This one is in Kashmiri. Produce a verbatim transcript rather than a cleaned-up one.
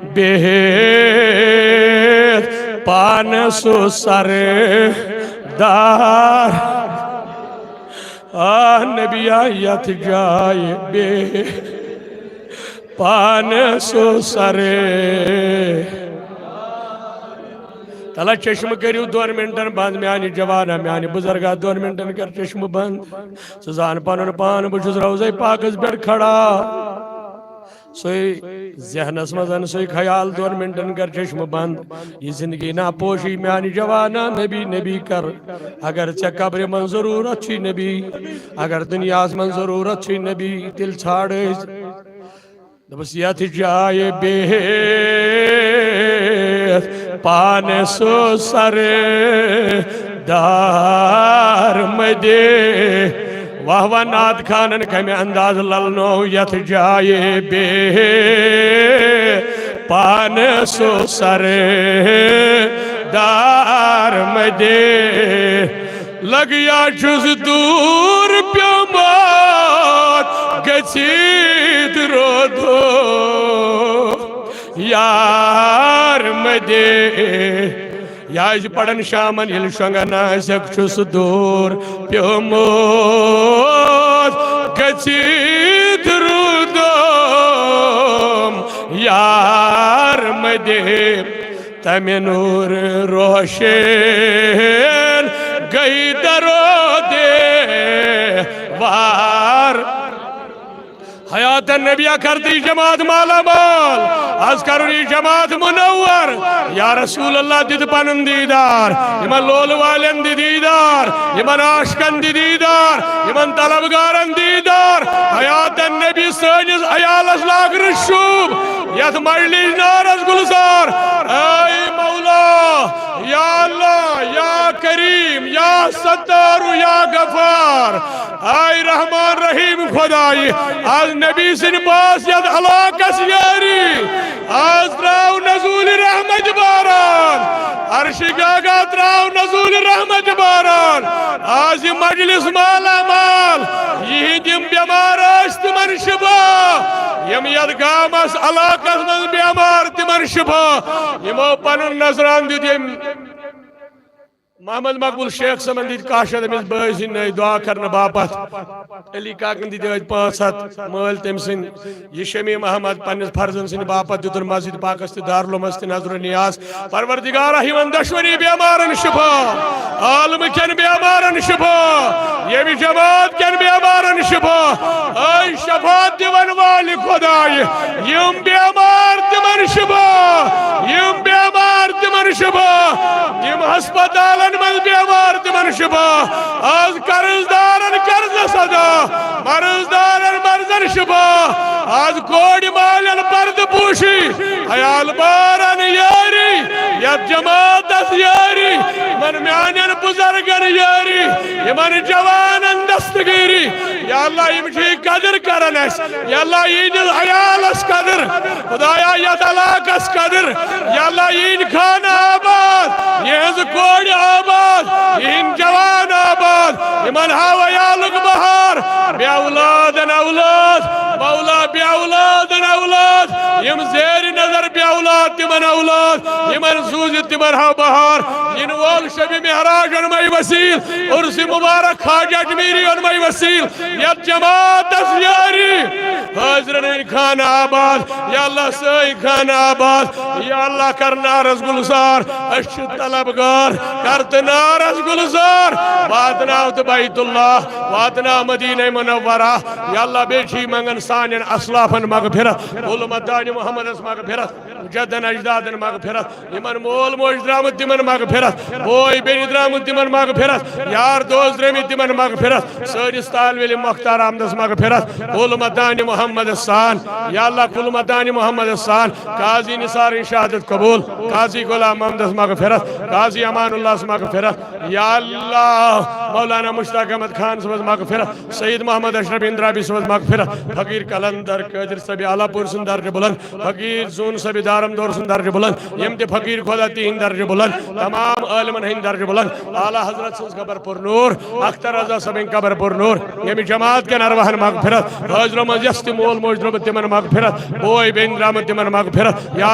بِہِتھ پانہٕ سُہ سردار۔ آ نبیا، یتھ جایہِ بِہِتھ پانہٕ سُہ سردار۔ تلا چشمہٕ کٔرِو دۄن منٹن بند، میانہِ جوانا، میانہِ بُزرگا، دۄن منٹن کر چشمہٕ بند۔ ژٕ زان پنُن پان، بہٕ چھُس روضے پاکس پٮ۪ٹھ کھڑا۔ سُے ذہنس منٛز ان سُے خیال، دۄن منٹن کر چشمہٕ بند۔ یہِ زندگی ناپوشی میانہِ جوانا، نبی نبی کر۔ اگر ژےٚ قبرِ منٛز ضروٗرت چھُے نبی، اگر دُنیاہس منٛز ضروٗرت چھُے نبی، تیٚلہِ ژھانڈ أسۍ۔ دوٚپُس، یتھ جایہِ بِہِتھ پانہٕ سُہ سردار مدِ۔ واہ واہ نعت خانن کمہِ انداز للنو، یتھ جایہِ بِہِتھ پانہٕ سُہ سردار مدِ۔ لگیا چھُس دوٗر پیوٚمُت، گٔژھِتھ رودو یار مدِ۔ یا ٲسۍ پران شامن ییٚلہِ شۄنٛگان آسٮ۪کھ، چھُس دوٗر پیوٚمُت، گٔژھِتھ روٗدُم یار مدِ۔ تمہِ نوٗر روشن گٔے درو دیوار۔ حیات النبی کر تہٕ یہِ جماعت مالا مال، از کرُن یہِ جماعت منور۔ یا رسول اللہ، دِتہٕ پنُن دیٖدار، یِمن لولہٕ والٮ۪ن دِ دیٖدار، یِمن عاشقن دِ دیٖدار، یِمن طلبگارن دیٖدار۔ حیات النبی سٲنِس عیالس لاگرٕ شوٗب، یتھ مجلس نارس گُلزار۔ اے مولا، یا اللہ، یا کریم، یا ستار، یا غفار، اے رحمان رحیم خدای، از نبی سٕنٛدِ پاس یتھ علاقس یٲری، از تراو نزول رحمت باران، عرش گاگا تراو نزول رحمت باران، از یہِ مجلس مالا مال، یِہنٛدۍ یِم بیمار ٲسۍ تِمن شفا، یِم یتھ گامس علاقس منٛز بیمار تِمن شفا، یِمو پنُن نذران دیُت ییٚمۍ محمد مقبول شیخ صٲبن دِتۍ کاہ شیتھ أمِس بٲے سٕنٛدۍ نٲوۍ دُعا کرنہٕ باپتھ۔ علی کاکن دِتۍ ٲدۍ پانٛژھ ہتھ، مٲلۍ تٔمۍ سٕنٛدۍ۔ یہِ شمیع محمد پننِس فرضن سٕنٛدِ باپتھ دیُتُن مسجد پاکس تہِ دارالعلومس تہِ نظر و نیاز۔ پروردگارا، یِمن دۄشوٕنی بیمارن شفا، عالمہٕ کٮ۪ن بیمارن شفا، ییٚمہِ جماعت کٮ۪ن بیمارن شفا۔ اے شفاعت دِوَن والہِ خدایہِ، یِم بیمار تِمن شفا، یِم بیمار تِمن شفا، یِم ہسپتالن منٛز بیمار تِمن شفا۔ از قرض دارن قرضس ادا، مرض دارن مرضن شفا۔ از کورِ مالٮ۪ن پردٕ پوشی، عیال بارن یٲری، یتھ جماعتس یٲری، یِمن میانٮ۪ن بُزرگن یٲری، یِمن جوانن دستگیری۔ یا اللہ، یِم چھِ قدر کران اَسہِ۔ یا اللہ، یِہنٛدِس عیالس قدر۔ خدایا، یتھ علاقس قدر۔ یا اللہ، یِہنٛدۍ خانہٕ آباد، یِہنٛز کورِ آباد، یِہنٛدۍ جوان آباد۔ یِمن ہاو عیالُک بہار۔ بے اولادن اولاد، مولا، بے اولادن اولاد۔ یِم زیر نظر بے اولاد، تِمن اولاد۔ یِمن سوٗزِتھ تِمن ہاو بہار۔ یِنہٕ وول شبِ معراج اونمے وسیل، عرس مبارک خواجہ اجمیری اونمے وسیل۔ یتھ جماعتس یٲری، حٲضرن ہٕنٛدۍ خانہٕ آباد۔ یا اللہ، سٲنۍ خانہٕ آباد۔ یا اللہ، کر نارس گُلزار۔ أسۍ چھِ طلبگار، کر تہٕ نارس گُلزار۔ واتناو تہٕ بیت اللہ، واتناو مدینہ منورہ۔ یا اللہ، بیٚیہِ چھِ منگان سانٮ۪ن اسلافن مغفرت، کُل متانِ محمدس مغفرت، جدن اجدادن مغفرت۔ یِمن مول موج درامُت تِمن مغفرت، بوے بیٚنہِ درامُت تِمن مغفرت، یار دوست درٲمٕتۍ تِمن مغفرت، سٲنِس طالب علم مختار احمدس مغفرت، کُل متانِ محمدس سان۔ یا اللہ، کُل متانِ محمدس سان۔ قاضی نثارٕنۍ شہادت قبول، قاضی غلام محمدس مغفرت، قاضی امان اللہس مغفرت۔ یا اللہ، مولانا مشتاق احمد خان صٲبس مغفرت، سید محمد اشرف اندرابی صٲبس مغفرت، فقیر قلندر قادر صٲبِ آلاپور سُنٛد درجہٕ بلند، فقیر زون صٲبِ دارم دور سُنٛد درجہٕ بلند، یِم تہِ فقیر خدا تِہنٛدۍ درجہٕ بلند، تمام عالمن ہٕنٛدۍ درجہٕ بلند، اعلیٰ حضرت سٕنٛز قبر پر نور، اختر رضا صٲبٕنۍ قبر پر نور، ییٚمہِ جماعت کٮ۪ن ارواحن مغفرت، حٲضرو منٛز یس تہِ مول موج درٛامُت تِمن مغفرت، بوے بیٚنہِ درٛامُت تِمن مغفرت۔ یا